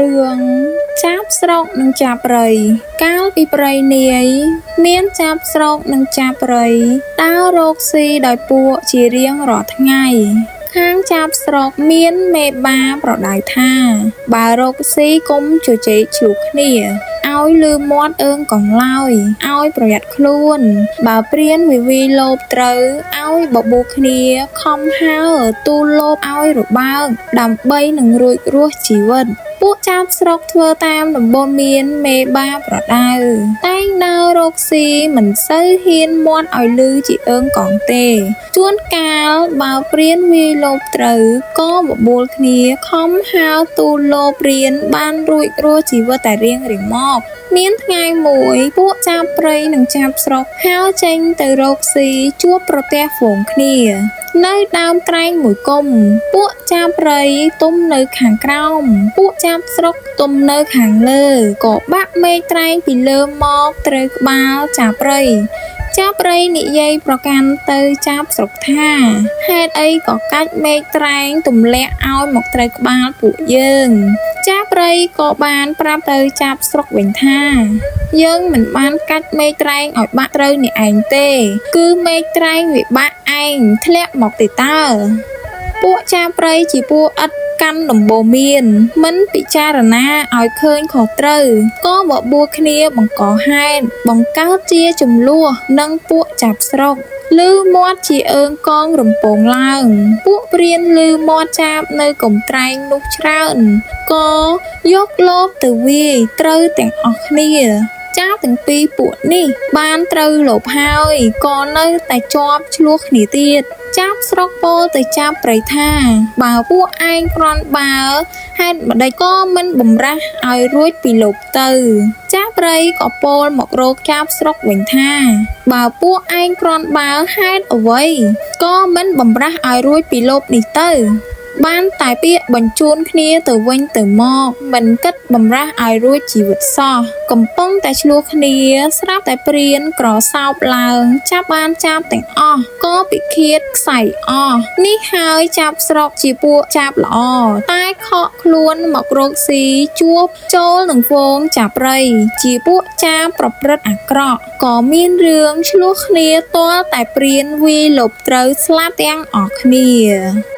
រឿងចាបស្រុកនិងចាបព្រៃកាលពីព្រៃនាយមានចាបស្រុកនិងចាបព្រៃដើររកស៊ីដោយពួកជារៀងរាល់ថ្ងៃខាងចាបស្រុកមានមេបាប្រដៅថាបើរកស៊ីកុំជជែកឈ្លោះគ្នាឲ្យលឺមាត់អើងកងឡើយឲ្យប្រយ័ត្នខ្លួនបើព្រានវិវីលោបត្រូវឲ្យបបួលគ្នាខំហើរទូលលោបឲ្យរបើកដើម្បីនឹងរួចរស់ជីវិតពួកចាបស្រុកធ្វើតាមដំបូន្មានមេបាប្រដៅតែងដើររកស៊ីមិនសូវហ៊ានមាត់ឲ្យលឺជាអើងកងទេជួនកាលបើព្រានវាយលោបត្រូវក៏បបួលគ្នាខំហើរទូលលោបព្រានបានរួចរស់ជីវិតតែរៀងៗមកមានថ្ងៃមួយពួកចាបព្រៃនិងចាបស្រុកហើរចេញទៅរកស៊ីជួបប្រទះហ្វូងគ្នានៅដើមត្រែងមួយគុំពួកចាបព្រៃទុំនៅខាងក្រោមពួកចាបស្រុកទុំនៅខាងលើក៏បាក់មេឃត្រែងពីលើមកត្រូវក្បាលចាបព្រៃចាបព្រៃនិយាយប្រកាន់ទៅចាបស្រុកថាហេតុអីក៏កាច់មេឃត្រែងទម្លាក់ឲ្យមកត្រូវក្បាលពួកយើងចាបព្រៃក៏បានប្រាប់ទៅចាបស្រុកវិញថាយើងមិនបានកាច់មេឃត្រែងឲ្យបាក់ត្រូវអ្នកឯងទេគឺមេឃត្រែងវាបាក់ឯងធ្លាក់មកទេតើពួកចាបព្រៃជាពួកឥតកាន់ដំបូន្មានមិនពិចារណាឲ្យឃើញខុសត្រូវក៏បបួលគ្នាបង្កហេតុបង្កើតជាចំនួននិងពួកចាបស្រុកលឺមាត់ជាអើងកងរំពងឡើងពួកព្រានលឺមាត់ចាបនៅកំត្រែងនោះច្រើនក៏យកលបទៅវាយត្រូវទាំងអស់គ្នាចាបទាំងពីរពួកនេះបានត្រូវលបហើយក៏នៅតែជាប់ឈ្លោះគ្នាទៀតចាបស្រុកពោលទៅចាបព្រៃថាបើពួកឯងគ្រាន់បើហេតុម្ដេចក៏មិនបំរាស់ឲ្យរួចពីលបទៅចាបព្រៃក៏ពោលមករកចាបស្រុកវិញថាបើពួកឯងគ្រាន់បើហេតុអ្វីក៏មិនបំរាស់ឲ្យរួចពីលបនេះទៅបានតែពាក្យបញ្ជូនគ្នាទៅវិញទៅមកមិនគិតបំរាស់ឲ្យរួចជីវិតសោះកំពុងតែឈ្លោះគ្នាស្រាប់តែព្រានក្រសោបឡើងចាប់បានចាប់ទាំងអស់ក៏ពិឃាតខ្សែអស់នេះហើយចាប់ស្រុកជាពួកចាប់ល្អតែខកខ្លួនមករកស៊ីជួបចូលនឹងហ្វូងចាប់ព្រៃជាពួកចាបប្រព្រឹត្តអាក្រក់ក៏មានរឿងឈ្លោះគ្នាទាល់តែព្រានវាយលបត្រូវស្លាប់ទាំងអស់គ្នា។